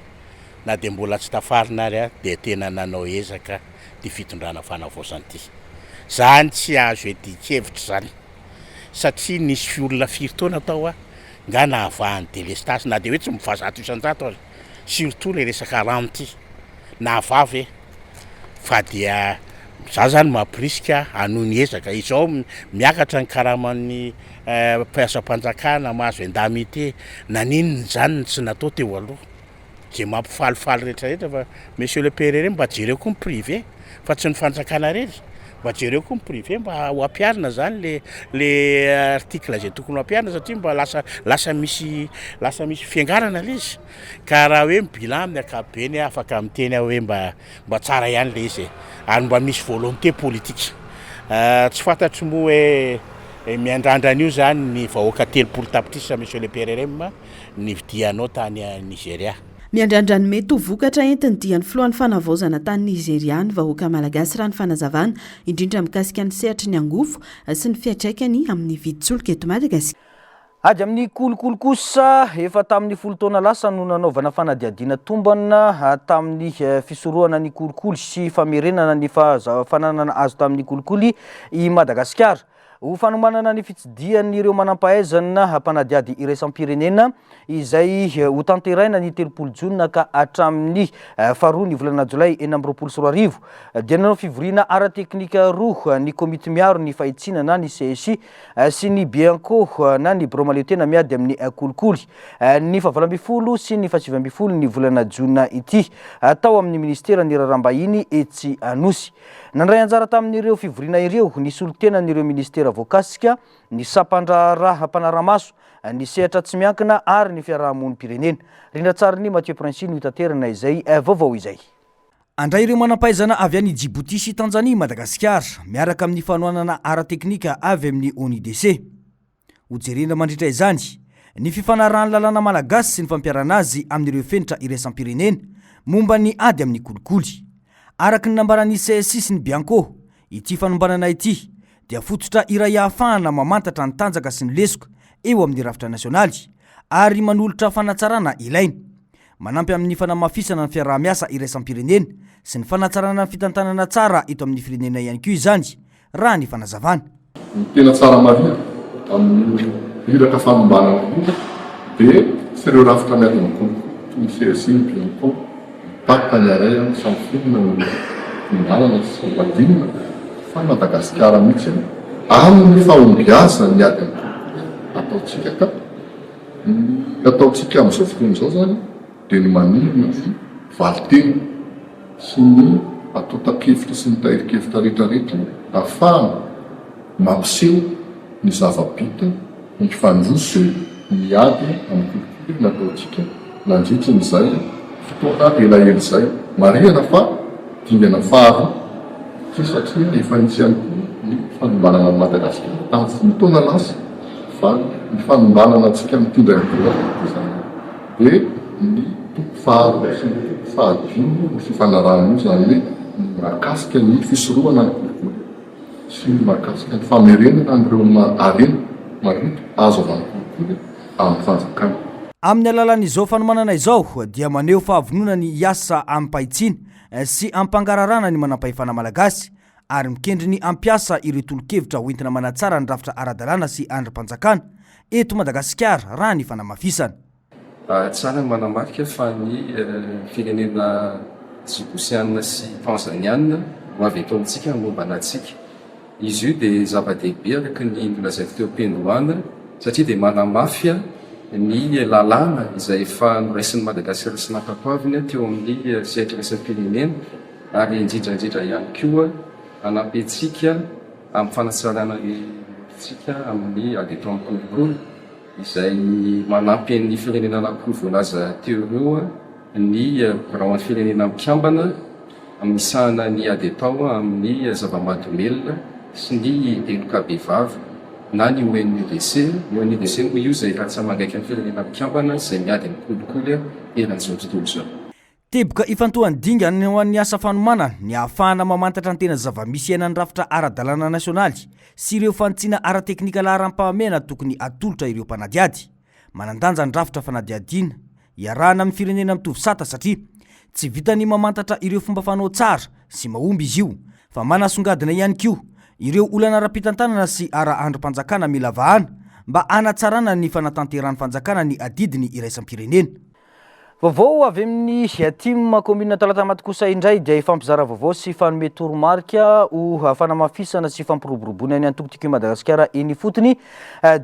na dia mbola tsy tafarina ary aho dia tena nanao ezaka ity fitondrana fanavaozana ity. Zany tsy azo iadian-kevitra izany satria nisy olona firy taona tao aho nga nahavaha ny delestazy na dia hoe tsy mivaha 100% aza surtout le resaka rano ity nahavaha ve? Fa dia za zany mampirisika hanohy ny ezaka. Izao miakatra ny karaman'ny mpiasam-panjakana mahazo indemnité, naninona izany no tsy natao teo aloha? Izay mampifalifaly rehetra rehetra fa monsieur le PRRM mba jereo koa ny privé fa tsy ny fanjakana irery, mba jereo koa ny privé mba ho ampiharina zany le le article izay tokony ho ampiharina satria mba lasa lasa misy lasa misy fiangarana le izy. Ka raha hoe ny bilan amin'ny ankapobeny afaka miteny aho hoe mba mba tsara ihany le izy e, ary mba misy volonté politique. Tsy fantatro moa hoe miandrandra an'io zany ny vahoaka 30 tapitrisa monsieur le PRRM nividianao tany Nigeria. Miandrandra ny mety ho vokatra entin'ny dian'ny filohan'ny fanavaozana tany Nizeria ny vahoaka malagasy raha ny fanazavana, indrindra mikasika ny sehatry ny angovo sy ny fiantraikany amin'ny vidin-tsolika eto Madagasikara. Ady amin'ny kolikoly kosa, efa tamin'ny folo taona lasa no nanaovana fanadihadiana tombana tamin'ny fisorohana ny kolikoly sy famerenana ny fananana azo tamin'ny kolikoly i Madagasikara. Ho fanomanana ny fitsidihan'ireo manampahaizana mpanadihady iraisam-pirenena izay hotanteraina ny 30 jona ka hatramin'ny faharoa ny volana jolay 2026 dia nanao fivoriana ara-teknika roa ny komity miaro ny fahitsiana na ny CSI sy ny Bianco na ny birao mahaleotena miady amin'ny kolikoly ny faha-18 sy ny faha-19 ny volana jona ity tao amin'ny ministeran'ny raharaham-bahiny etsy Anosy. Nandray anjara tamin'ireo fivoriana ireo ny solontenan'ireo ministera voakasika, ny sampandraharaha mpanara-maso, ny sehatra tsy miankina ary ny fiarahamonim-pirenena. Rindran-tsarin'i Mathieu Princi no hitaterana izay vaovao izay. Handray ireo manampahaizana avy any Djibouti sy Tanzania i Madagasikara, miaraka amin'ny fanohanana ara-teknika avy amin'ny ONUDC. Hojerena mandritra izany ny fifanarahan'ny lalàna malagasy sy ny fampiharana azy amin'ireo fenitra iraisam-pirenena momba ny ady amin'ny kolikoly. Araka ny nambaran'ny CSI sy ny Bianco, ity fanombanana ity dia fototra iray ahafahana mamantatra ny tanjaka sy ny lesoka eo amin'ny rafitra nasionaly ary manolotra fanatsarana ilaina. Manampy amin'ny fanamafisana ny fiaraha-miasa iraisam-pirenena sy ny fanatsarana ny fitantanana tsara eto amin'ny firenena ihany koa izany, raha ny fanazavana. Ny tena tsara marihana amin'io iraka fanombanana io dia tsy ireo rafitra miady amin'ny kolikoly toy ny CSI, ny Bianco, ny Pac, ny Arei, ny Samifin no tombanana sy hadinina fa i Madagasikara mihitsy amin'ny fahombiazan'ny ady amin'ny kolikoly ataontsika ka Ny ataontsika amin'izao fotoana izao izany dia ny manorina ny valinteny sy ny antontan-kevitra sy ny tahirin-kevitra rehetrarehetra ahafahana mampiseho ny zava-bita, ny fandroso. ny ady amin'ny kolikoly nataontsika nandritry ny izay fotoana elaela izay. Marihana fa dingana faharoa ity satria efa nisy ihany koa ny fanombanana an'i Madagasikara tamin'ny folo taona lasa fa ny fanombanana antsika amin'ity indray mitoraka ity izany dia ny toko faharoa sy ny toko fahadimy io fifanarahana io izany hoe ny mahakasika ny fisorohana ny kolikoly sy ny mahakasika ny famerenana an'ireo harena maloto azo avy amin'ny kolikoly amin'ny fanjakana. Amin'ny alalan'izao fanomanana izao dia maneho fahavononana ny hiasa amim-pahitsiana sy amim-pangararana ny manampahefana malagasy ary mikendry ny hampiasa ireo tolo-kevitra hoentina manatsara ny rafitra ara-dalàna sy andrim-panjakana eto Madagasikara raha ny fanamafisana. Tsara ny manamarika fa ny firenena Djiboutiana sy Tanzaniana no avy eto amintsika hanombana antsika. Izy io dia zava-dehibe araka ny nolazaiko teo am-piandohana satria dia manamafy ny lalàna izay efa noraisin'i Madagasikara sy nankatoaviny teo amin'ny sehatra iraisam-pirenena ary indrindra indrindra ihany koa hanampy antsika amin'ny fanatsarana ny nofitsika amin'ny ady atao amin'ny kolikoly. izay manampy ny firenena anankiroa voalaza teo ireo ny biraon'ny Firenena Mikambana misahana ny ady atao amin'ny zava-mahadomelina sy ny heloka bevava na ny ONUDC. Ny ONUDC moa io izay rantsa-mangaikan'ny Firenena Mikambana izay miady amin'ny kolikoly eran'izao tontolo izao. Teboka ifantohan'ny dingana ho an'ny asa fanomanana ny ahafahana mamantatra ny tena zava-misy iainan'ny rafitra ara-dalàna nasionaly sy ireo fanitsiana ara-teknika laharam-pahamehana tokony hatolotra ireo mpanadihady. Manan-danja ny rafitra fanadihadiana iarahana amin'ny firenena mitovy sata satria tsy vitan'ny mamantatra ireo fomba fanao tsara sy mahomby izy io fa manasongadina ihany koa ireo olana ara-pitantanana sy ara-andrim-panjakana mila vahana mba hanatsarana ny fanatanterahan'ny fanjakana ny adidiny iraisam-pirenena. Vaovao avy amin'ny Tim Commune Talatamaty kosa indray dia hifampizara vaovao sy hifanome toromarika ho fanamafisana sy fampiroboroboana ny antoko Tiako i Madagasikara eny ifotony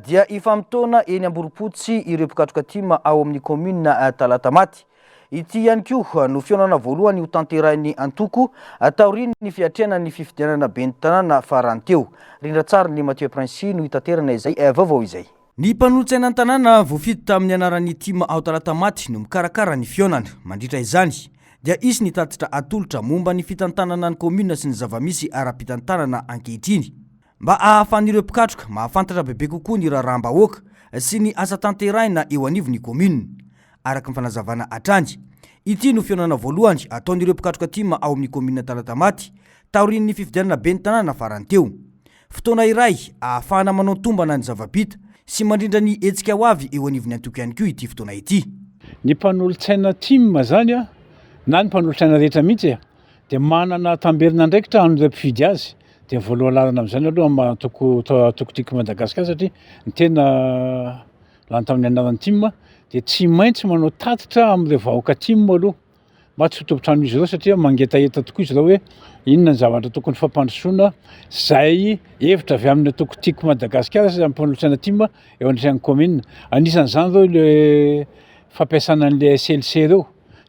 dia hifamotoana eny Amborompotsy ireo mpikatroka tim ao amin'ny Commune Talatamaty. Ity ihany koa no fihaonana voalohany hotanterahin'ny antoko taorian'ny fiatrehana ny fifidianana ben'ny tanàna farany teo. Rindran-tsarin'i Mathieu Princi no hitaterana izay vaovao izay. Ny mpanolotsaina ny tanàna voafidy tamin'ny anaran'ny tim ao Talatamaty no mikarakara ny fihaonana. Mandritra izany dia hisy ny tatitra atolotra momba ny fitantanana ny kaominina sy ny zava-misy ara-pitantanana ankehitriny mba ahafahan'ireo mpikatroka mahafantatra bebe kokoa ny raharaham-bahoaka sy ny asa tanterahina eo anivon'ny kaominina. Araka ny fanazavana hatrany, ity no fihaonana voalohany ataon'ireo mpikatroka tim ao amin'ny kaominina Talatamaty taorian'ny fifidianana ben'ny tanàna farany teo. Fotoana iray ahafahana manao tombana ny zava-bita sy mandrindra ny hetsika ho avy eo anivon'ny antoko ihany koa ity fotoana ity. Ny mpanolotsaina tim zany na ny mpanolotsaina rehetra mihitsy dia manana tamberin'andraikitra amin'ireo mpifidy azy, dia ny voalohan laharana amin'izany aloha amin'ny maha antoko antoko Tiako i Madagasikara satria ny tena lany tamin'ny anaran'ny tim dia tsy maintsy manao tatitra amin'ireo vahoaka tim aloha. mba tsy ho tompon-tranon'izy ireo satria mangetaheta tokoa izy ireo hoe inona ny zavatra tokony fampandrosoana izay hevitra avy amin'ny antoko Tiako Madagasikara sy amin'ny mpanolotsaina tim eo anatrehan'ny kaominina. Anisan'izany izao le fampiasana an'le SLC ireo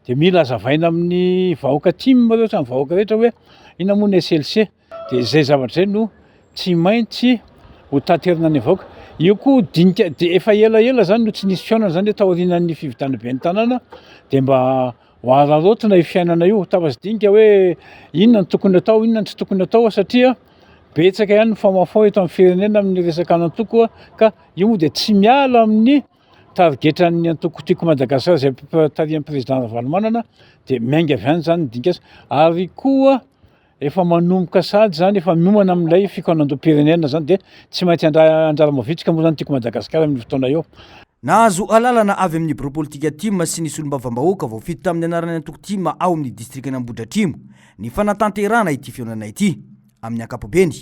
dia mila hazavaina amin'ny vahoaka tim ireo sy amin'ny vahoaka rehetra hoe inona moa ny SLC. Dia izay zavatra izay no tsy maintsy ho taterina any vahoaka. Io koa dinika dia efa elaela zany no tsy nisy fihaonana zany hoe taorianan'ny fividianana ben'ny tanàna dia mba ho araraotina io fiainana io, tava sy dinika hoe inona no tokony atao, inona no tsy tokony atao satria betsaka ihany ny famafao eto amin'ny firenena amin'ny resaka an'antoko ka io moa dia tsy miala amin'ny tarigetran'ny antoko Tiako Madagasikara izay tarihan'ny président Ravalomanana dia miainga avy any zany ny dinika ary koa Efa manomboka sahady zany, efa miomana amin'ilay fikaonandoham-pirenena zany dia tsy maintsy anjara mavitrika moa zany Tiako Madagasikara amin'io fotoana io. Nahazo alalana avy amin'ny birao politika tim sy ny solombavambahoaka voafidy tamin'ny anaran'ny antoko tim ao amin'ny distrikan'Ambohidratrimo ny fanatanterahana ity fihaonana ity. Amin'ny ankapobeny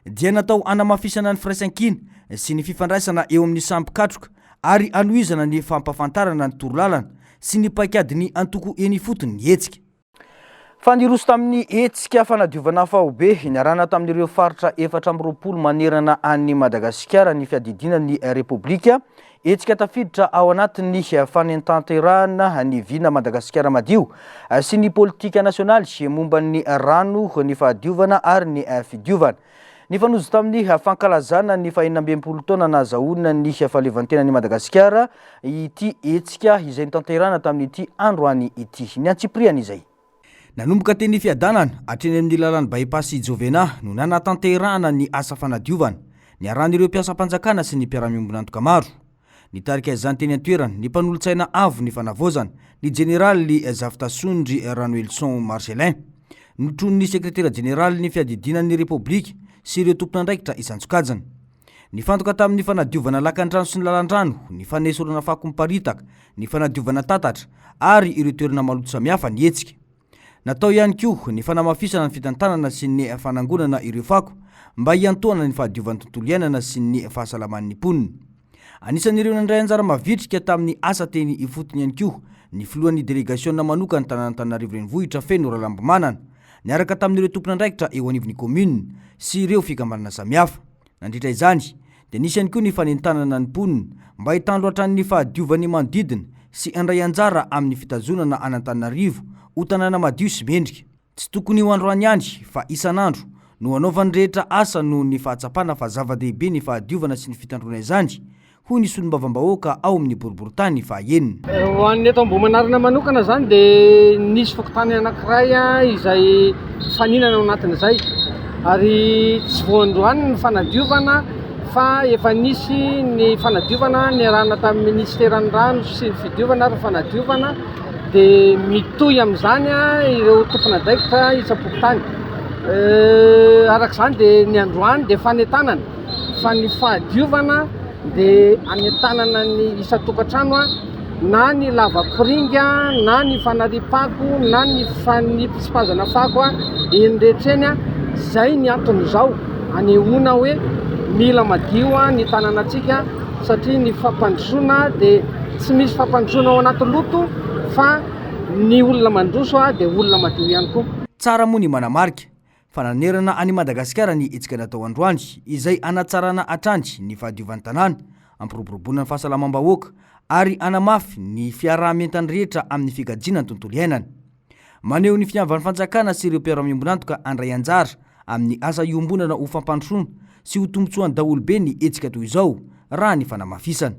dia natao hanamafisana ny firaisankina sy ny fifandraisana eo amin'ny samy mpikatroka ary hanohizana ny fampahafantarana ny torolalana sy ny paikadin'ny antoko eny ifotony ny hetsika. Fa niroso tamin'ny hetsika fanadiovana faobe niarahana tamin'ireo faritra 24 manerana an'i Madagasikara ny fiadidiana ny Repoblika. Hetsika tafiditra ao anatin'ny fanentanterahana ny vina Madagasikara madio sy ny politika nasionaly momba ny rano, ny fahadiovana ary ny fidiovana. Nifanojo tamin'ny fankalazana ny faha-66 taona nahazahoana ny fahaleovantenan'i Madagasikara ity hetsika izay notanterahina tamin'ity androany ity. Ny antsipiriany izay. Nanomboka teny Fiadanana hatreny amin'ny lalan'ny By-pass Jovena no nanatanterahana ny asa fanadiovana, niarahan'ireo mpiasam-panjakana sy ny mpiara-miombon'antoka maro. Nitarika izany teny an-toerana ny mpanolotsaina avo ny fanavaozana, ny jeneraly Zafitasondry Ranoelson Marcellin. Notronin'ny sekretera jeneralin'ny fiadidiana ny Repoblika sy ireo tompon'andraikitra isan-tsokajiny. Nifantoka tamin'ny fanadiovana lakandrano sy ny lalandrano, ny fanesorana fako miparitaka, ny fanadiovana tatatra ary ireo toerana maloto samihafa ny hetsika. Natao ihany koa ny fanamafisana ny fitantanana sy ny fanangonana ireo fako mba hiantohana ny fahadiovan'ny tontolo iainana sy ny fahasalaman'ny mponina. Anisan'ireo nandray anjara mavitrika tamin'ny asa teny ifotony ihany koa ny filohan'ny delegasiona manokan'ny tanàn'Antananarivo Renivohitra Feno Ralambomanana, niaraka tamin'ireo tompon'andraikitra eo anivon'ny kaominina sy ireo fikambanana samihafa. Nandritra izany dia nisy ihany koa ny fanentanana ny mponina mba hitandro hatrany ny fahadiovan'ny manodidina sy handray anjara amin'ny fitazonana an'Antananarivo ho tanàna madio sy mendrika. Tsy tokony ho androany ihany fa isan'andro no hanaovan'ny rehetra asa noho ny fahatsapana fa zava-dehibe ny fahadiovana sy ny fitandroana izany, hoy ny solombavambahoaka ao amin'ny boriborintany fahaenina. Ho an'ny eto Ambohimanarina manokana izany dia nisy fokontany anankiray izay mifaninana ao anatin'izay ary tsy vao androany ny fanadiovana fa efa nisy ny fanadiovana niarahana tamin'ny minisiteran'ny rano sy ny fidiovana ary ny fanadiovana dia mitohy amin'izany ireo tompon'andraikitra isam-pokontany. Araka izany dia ny androany dia fanentanana. fa ny fahadiovana dia anentanana ny isan-tokantrano na ny lavapiringa na ny fanariam-pako na ny fanipitsipazana fako eny rehetra eny, izay ny anton'izao anehoana hoe mila madio ny tanànantsika satria ny fampandrosoana dia tsy misy fampandrosoana ao anaty loto fa ny olona mandroso dia olona madio ihany koa. Tsara moa ny manamarika fa nanerana an'i Madagasikara ny hetsika natao androany izay hanatsarana hatrany ny fahadiovan'ny tanàna, hampiroboroboana ny fahasalamam-bahoaka ary hanamafy ny fiaraha-mientan'ny rehetra amin'ny fikajiana ny tontolo iainana. Maneho ny finiavan'ny fanjakana sy ireo mpiara-miombon'antoka handray anjara amin'ny asa iombonana ho fampandrosoana sy ho tombontsoan'ny daholobe ny hetsika toy izao, raha ny fanamafisana.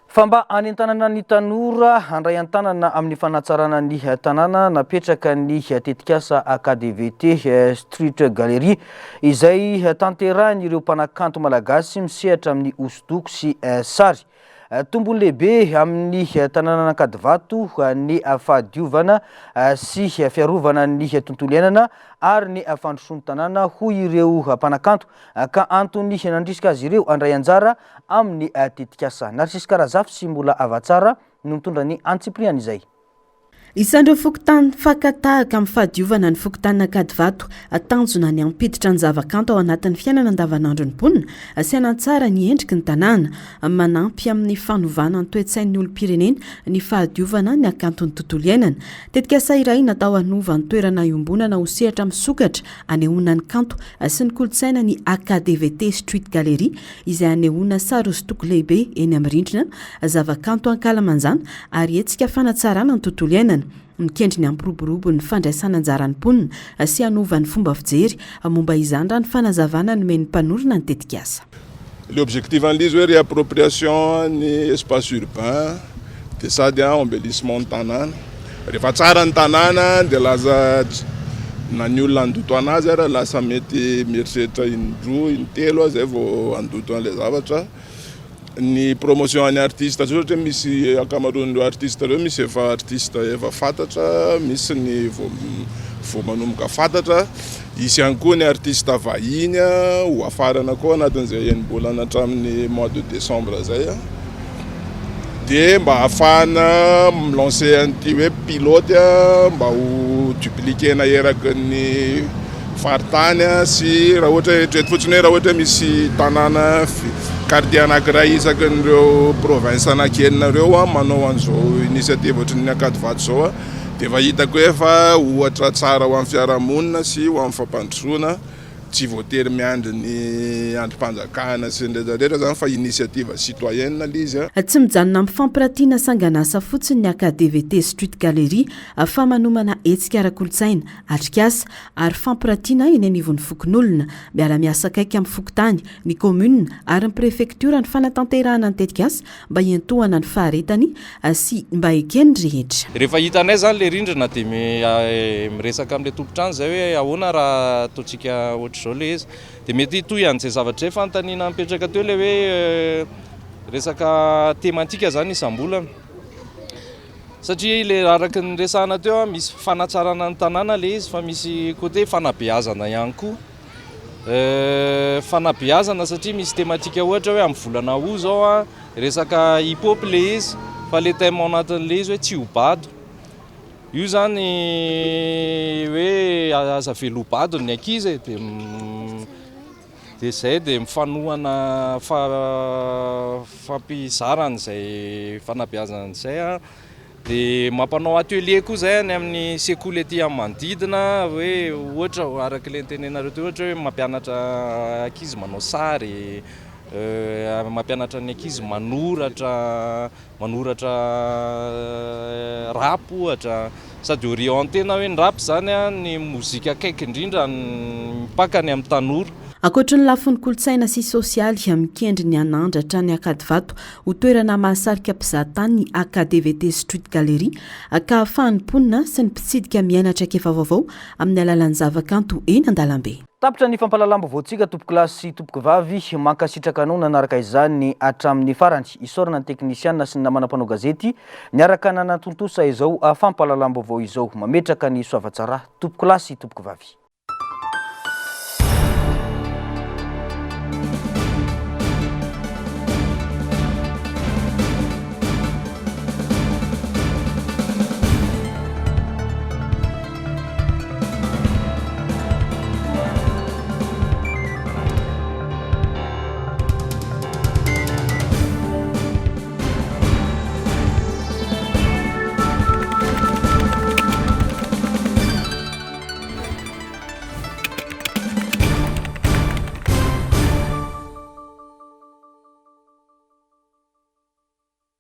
Fa mba hanentanana ny tanora handray an-tanana amin'ny fanatsarana ny tanàna, napetraka ny tetikasa AKDVT Street Gallery izay tanterahin'ireo mpanakanto malagasy misehatra amin'ny hosodoko sy sary. Tombony lehibe amin'ny tanànan'Ankadivato ny fahadiovana sy fiarovana ny tontolo iainana ary ny fandrosoan'ny tanàna hoy ireo mpanakanto ka antony nandrisika azy ireo handray anjara amin'ny tetikasa. Narcisque Razafy sy Mbola Havatsara no nitondra ny antsipiriany izay. Isan'ireo fokontany faka tahaka amin'ny fahadiovana ny fokontanin'Ankadivato. Tanjona ny hampiditra ny zavakanto ao anatin'ny fiainana andavanandron'ny mponina sy hanatsara ny endriky ny tanàna. Manampy amin'ny fanovana ny toe-tsain'ny olom-pirenena ny fahadiovana ny hakanton'ny tontolo iainana. Tetikasa iray natao hanova ny toerana iombonana ho sehatra misokatra anehoana ny kanto sy ny kolontsaina ny AKDVT Street Gallery izay hanehoana sary hosodoko lehibe eny amin'ny rindrina, zavakanto ankalamanjana ary hetsika fanatsarana ny tontolo iainana. Mikendry ny hampiroborobo ny fandraisana anjaran'ny mponina sy hanova ny fomba fijery momba izany raha ny fanazavana nomen'ny mpanorina ny tetikasa. Le objectif an'ilay izy hoe réappropriation ny espace urbain dia sady embellissement ny tanàna. Rehefa tsara ny tanàna dia lasa na ny olona handoto anazy ara lasa mety mieritreritra indroa intelo zay vao handoto an'ilay zavatra. Ny promotion an'ny artiste zao satria misy ankamaroan'ireo artiste ireo misy efa artiste efa fantatra, misy ny vao vao manomboka fantatra. Hisy ihany koa ny artiste vahiny ho hafarana koa anatin'izay enim-bolana hatramin'ny mois de décembre izay dia mba hahafahana mi-lancer an'ity hoe pilote mba ho dupliquer-na eraky ny faritany sy raha ohatra hoe eritrereto fotsiny hoe raha ohatra hoe misy tanàna quartier anankiray isaky n'ireo province anankienina ireo manao an'izao initiative ohatran'ny Ankadivato izao Dia efa hitako hoe efa ohatra tsara ho an'ny fiarahamonina sy ho an'ny fampandrosoana. Tsy voatery miandry ny andrim-panjakana sy ny rehetra rehetra zany fa initiative citoyenne le izy a. Tsy mijanona amin'ny fampiratiana sangan'asa fotsiny ny AKDVT Street Gallery fa manomana hetsika ara-kolontsaina, atrikasa ary fampiratiana eny anivon'ny fokonolona. Miara-miasa akaiky amin'ny fokontany, ny kaominina ary ny prefektiora ny fanatanterahana ny tetikasa mba hiantohana ny faharetany sy mba eken'ny rehetra. Rehefa hitanay izany ilay rindrina dia miresaka amin'ilay tompon-trano izay hoe ahoana raha ataontsika ohatr'izao ilay izy. Dia mety hitohy an'izay zavatra izay fanontaniana mipetraka teo ilay hoe resaka thématique izany isam-bolana. Satria ilay araka ny niresahana teo, misy fanatsarana ny tanàna ilay izy fa misy côté fanabeazana ihany koa. Fanabeazana satria misy thématique ohatra hoe amin'ny volana août zao a, resaka hip hop le izy fa le thème ao anatin'le izy hoe tsy ho bado. Io zany hoe aza avela ho bado ny ankizy e, de de zay de mifanohana fampizarana izay fanabeazana izay a. Dia mampanao atelier koa izay any amin'ny sekoly aty amin'ny manodidina hoe ohatra araka ilay notenenareo teo ohatra hoe mampianatra ankizy manao sary, mampianatra ny ankizy manoratra, manoratra rap ohatra, sady orienter-na hoe ny rap izany ny mozika akaiky indrindra mipaka any amin'ny tanora. Ankoatry ny lafiny kolontsaina sy sosialy, mikendry ny hanandratra ny Ankadivato Ho toerana mahasarika mpizahatany ny AKDVT Street Gallery ka ahafahan'ny mponina sy ny mpitsidika miaina traikefa vaovao amin'ny alalan'ny zavakanto eny an-dalambe. Tapitra ny fampahalalam-baovaontsika tompokolahy sy tompokovavy, mankasitraka anao nanaraka izany hatramin'ny farany. Isaorana ny teknisiana sy ny namana mpanao gazety niaraka nanatontosa izao fampahalalam-baovao izao. Mametraka ny soavatsara tompokolahy sy tompokovavy.